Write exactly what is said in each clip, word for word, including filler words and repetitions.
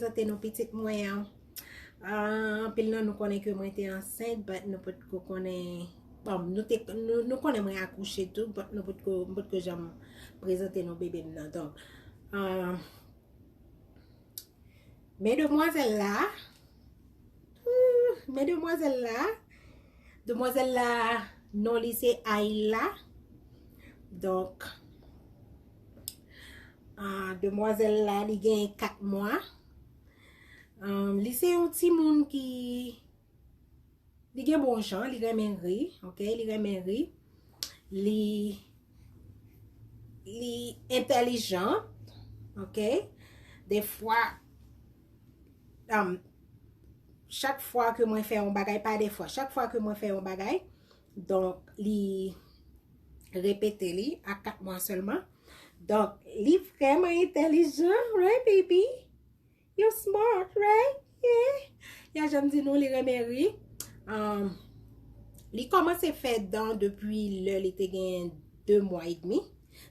Prezante nou pitit mwen an. Ah, anpil nan nou konnen ke mwen te ansent, but nou potko konnen, bon, nou te, nou, nou konnen mwen akouche tou, but nou potko, m potko janm prezante nou bebe m nan. Donk, ah, men demwazèl la, ooh, men demwazèl la, demwazèl la, non li se Ayla. Donk, ah, demwazèl la, li gen kat mwa. Um, li se yon timoun ki, li gen bon jan, li renmen ri, ok? Li renmen ri. Li, li entèlijan, ok? Defwa, um, chak fwa ke mwen fè yon bagay, pa defwa, chak fwa ke mwen fè yon bagay, donk, li repete li a kat mwa sèlman. Donk, li vrèman entèlijan, right, baby? You smart, right? Yeah. Ya, jan m di nou, li renmen ri. Um, li kòmanse fè dan depi lè li te gen de mwa edmi.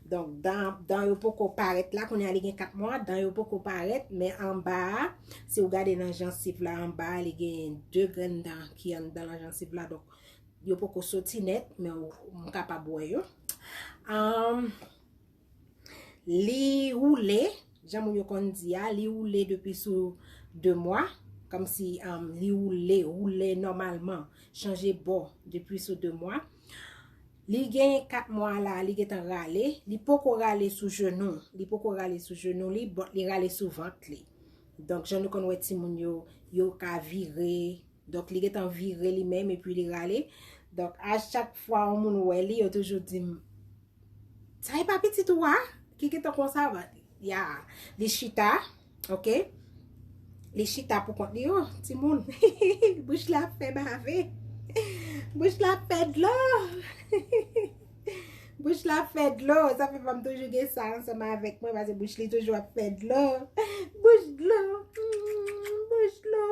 Donk, dan, dan yo poko parèt la, kounye a li gen kat mwa, dan yo poko parèt, men anba a, si w gade nan jansiv la, anba a, li gen de grenn dan ki anndan nan jansiv la, donk, yo poko soti nèt, men w, m kapab wè yo. Um, li woule, jan moun yo konn di a, li woule depi sou de mwa, kòmsi, um, li woule, woule nòmalman, chanje bò depi sou de mwa. Li gen kat mwa la, li gentan rale, li poko rale sou jenou, li poko rale sou jenou li, but li rale sou vant li. Donk, jan nou konn wè timoun yo, yo ka vire, donk li gentan vire li menm epi li rale. Donk, a chak fwa yon moun wè li, yo toujou di m, "Sa e pa pitit ou a?" Ki gentan konsa, but, ya, li chita, ok? Li chita pou kont li, oh, timoun. Bouch la ap fè bave. Bouch la ap fè dlo. Bouch la ap fè dlo. Sa fè pa m toujou gen sa ansanm avèk mwen, paske bouch li toujou ap fè dlo. Bouch dlo. Mm, bouch dlo.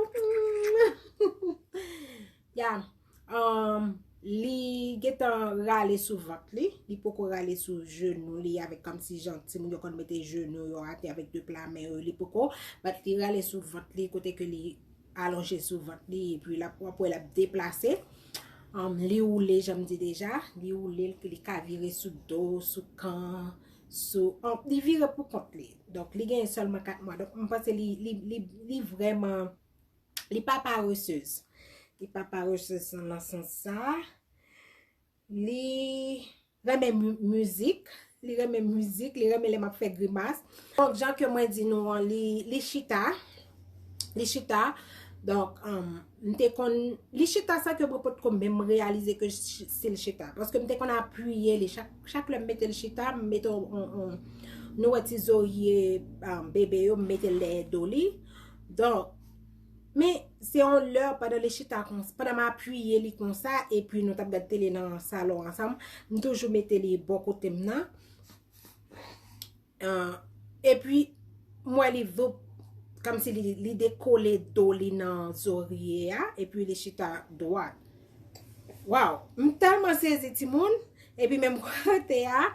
Mm. Ya. Um, li gentan rale sou vant li, li poko rale sou jenou li avèk kòmsi jan timoun yo konn mete jenou yo atè avèk de pla men yo, li poko, but li rale sou vant li kote ke li alonje sou vant li, epi l ap, w ap wè l ap deplase. Um, li woule, jan m di deja, li woule, li ka vire sou do, sou kan, sou, um, li vire pou kont li. Donk, li gen sèlman kat mwa. Donk, m panse li, li, li, li vrèman, li pa paresez. Li pa paresez nan sans sa. Li renmen mi-, mizik. Li renmen mizik. Li renmen lè m ap fè grimas. Donk, jan ke mwen di nou an, li, li chita. Li chita. Donk, um, m te konn, li chita san ke mwen potko menm reyalize ke ch-, si l chita. Paske m te konn apiye li. Chak, chak lè m mete l chita, m mete on, on, on, nou wè ti zorye, um, bebe yo, m mete l dèyè do li. Donk, men se yon lè pandan li chita konsa, pandan m apiye li konsa, epi nou t ap gad tele nan salon ansanm, m toujou mete li bò kote m nan. Ah, epi, m wè li voup, kòmsi li, li dekole do li nan zorye a, epi li chita dwat. Waw, m tèlman sezi, timoun. Epi menm kote a,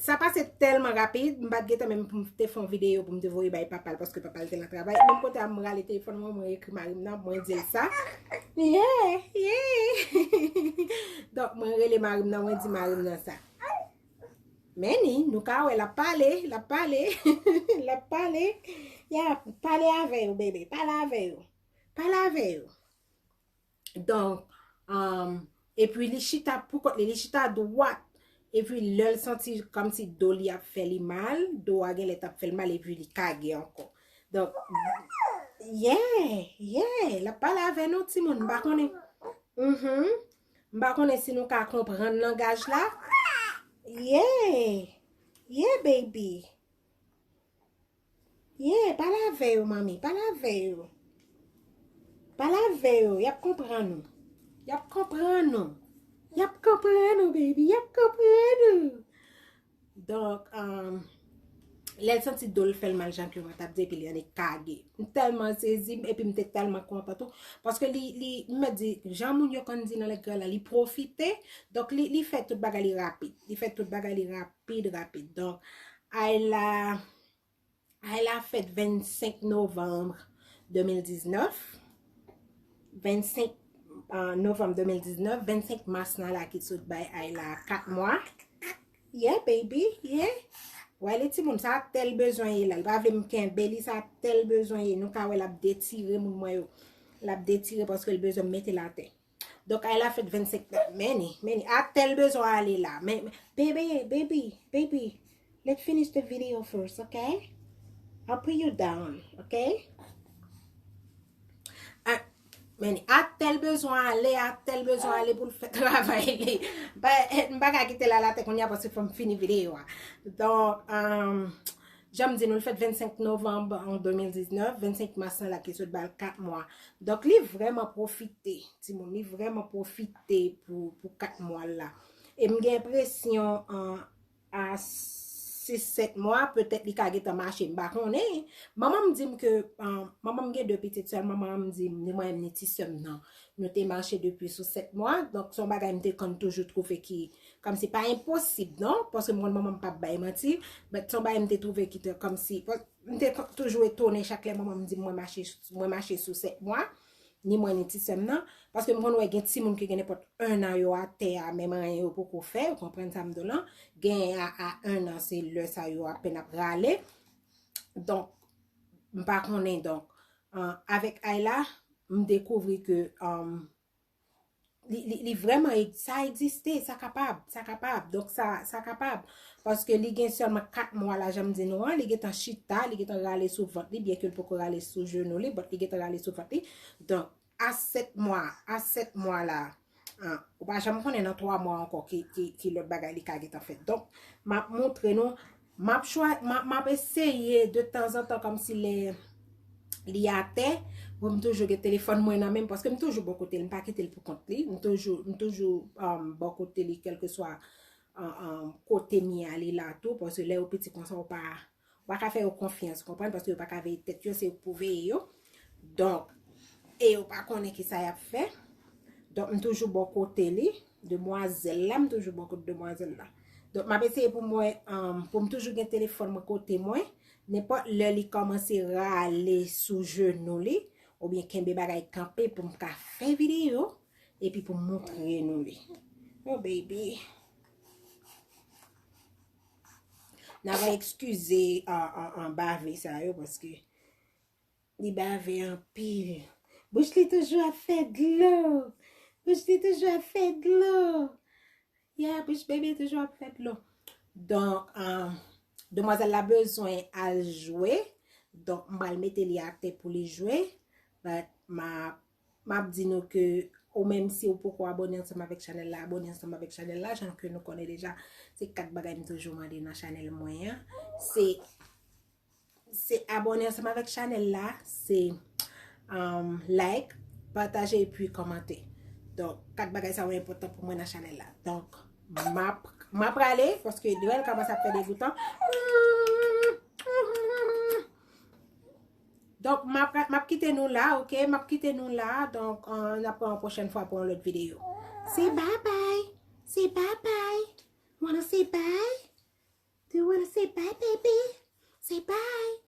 sa pase tèlman rapid, m pa t gentan menm pou m te fè yon videyo pou m te voye bay papa l, paske papa l te nan travay. Menm kote a, m rale telefòn mwen, mwen ekri mari m nan, mwen di l sa. Yeah, yeah. Donk, mwen rele mari m nan, mwen di mari m nan sa. Men ni, nou ka wè, l ap pale, l ap pale, l ap pale. Ya, pale avè yo, bebe, pale avè yo. Pale avè yo. Donk, um, epi li chita pou kont li, li chita dwat. Epi lè l santi kòmsi do li ap fè li mal, do a genlè t ap fè l mal, epi li kage ankò. Donk, yeah, yeah, l ap pale avè nou, timoun, m pa konnen. Mhm. M pa konnen si nou ka konprann langaj la. Yeah, yeah, baby. Yeah, pale avè yo, manmi. Pale avè yo. Pale avè yo. Y ap konprann ou. Y ap konprann ou. Y ap konprann ou, baby. Y ap konprann ou. Donk, um, lè l santi do l fè l mal, jan ke mwen t ap di, epi li annik kage. M tèlman sezi, epi m te tèlman kontan tou. Paske li, li, m mèt di, jan moun yo konn di nan lèt grè la, li pwofite. Donk, li, li fè tout bagay li rapid. Li fè tout bagay li rapid, rapid. Donk, Ayla, Ayla fèt vennsenk novanm de mil diznèf. Vennsenk, euh, novanm de mil diznèf, vennsenk mas nan la ki sot bay Ayla kat mwa. Yeah, baby, yeah. Wè, li timoun, sa tèl bezwen ye la. Li pa vle m kenbe li, sa tèl bezwen ye. Nou ka wè l ap detire moun mwen yo. L ap detire paske l bezwen m mete l atè. Donk, Ayla fèt vennsenk, men ni, men ni. Atè l bezwen ale la. Men, men, baby, baby, baby, let's finish the video first, okay? I'll put you down, okay? Ah, men ni, atè l bezwen ale, atè l bezwen ale pou l fè travay li. Ba, eh, m pa ka kite l al atè kounye a paske fò m fini videyo a. Donk, um, jan m di nou, l fèt vennsenk novanm an de mil diznèf, vennsenk mas nan la ki sot ba l kat mwa. Donk, li vrèman pwofite, timoun, li vrèman pwofite pou, pou kat mwa l la. E m gen enpresyon, an, a sis, sèt mwa, petèt li ka gentan mache, m pa konnen. Manman m di m ke, an, manman m gen de pitit sèlman, manman m di m, ni mwen, ni ti sè m nan. Nou te mache depi sou sèt mwa, donk se yon bagay m te konn toujou twouve ki, kòmsi pa enposib, non, paske m konn manman m p ap bay manti, but se yon bagay m te twouve ki te kòmsi, m te toujou etone chak lè manman m di m mwen mache, mwen mache sou sèt mwa, ni mwen ni ti sè m nan, paske m konn wè gen timoun ki gen nenpòt en an yo atè a, menm anyen yo poko fè, ou konprann sa m di w lan, genyen a, a en an, se lè sa yo apèn ap rale. Donk, m pa konnen, donk, an, avèk Ayla, m dekouvri ke, an, li, li, li vrèman, e-, sa egziste, sa kapab, sa kapab. Donk, sa, sa kapab. Paske li gen sèlman kat mwa la, jan m di nou an, li gentan chita, li gentan rale sou vant li, byenke l poko rale sou jenou li, but li gentan rale sou vant li. Donk, a sèt mwa, a sèt mwa la, an, ou pa janm konnen nan twa mwa ankò ki, ki, ki lòt bagay li ka gentan fèt. Donk, m ap montre nou, m ap chwa-, m ap, m ap eseye de tanzantan kòmsi lè li atè, pou m toujou gen telefòn mwen nan men m, paske m toujou bò kote l, m pa kite l pou kont li, m toujou, m toujou, um, bò kote li, kèlkeswa, um, um, kote m ye a, li la tou, paske lè yo piti konsa, ou pa, ou pa ka fè yo konfyans, ou konprann, paske yo pa ka veye tèt yo, se yo k pou veye yo. Donk, e yo pa konnen kisa y ap fè. Donk, m toujou bò kote li, demwazèl la, m toujou bò kote demwazèl la. Donk, m ap eseye pou mwen, um, pou m toujou gen telefòn mwen kote mwen, nenpòt lè li kòmanse rale sou jenou li, oubyen kenbe bagay kanpe pou m ka fè videyo, epi pou m montre nou li. Oh, baby. N a va eskize an, an, an bave sa yo, paske li bave anpil. Bouch li toujou ap fè dlo. Bouch li toujou ap fè dlo. Yeah, bouch bebe toujou ap fè dlo. Donk, an, demwazèl la bezwen al jwe. Donk, m pral mete li atè pou li jwe. But, m ap, m ap di nou ke ou menm si ou poko abòne ansanm avèk chanèl la, abòne ansanm avèk chanèl la, jan ke nou konnen deja. Se kat bagay m toujou mande nan chanèl mwen an. Se, se abòne ansanm avèk chanèl la, se, um, like, pataje epi kòmante. Donk, kat bagay sa yo enpòtan pou mwen nan chanèl la. Donk, m ap, m ap prale, paske Noël kòmanse ap fè degoutan. Donk, m ap, m ap kite nou la, oke? M ap kite nou la. Donk, euh, n ap wè yon pwochèn fwa pou yon lòt videyo. Say bye bye. Say bye bye. Wanna say bye? Do you wanna say bye, baby? Say bye.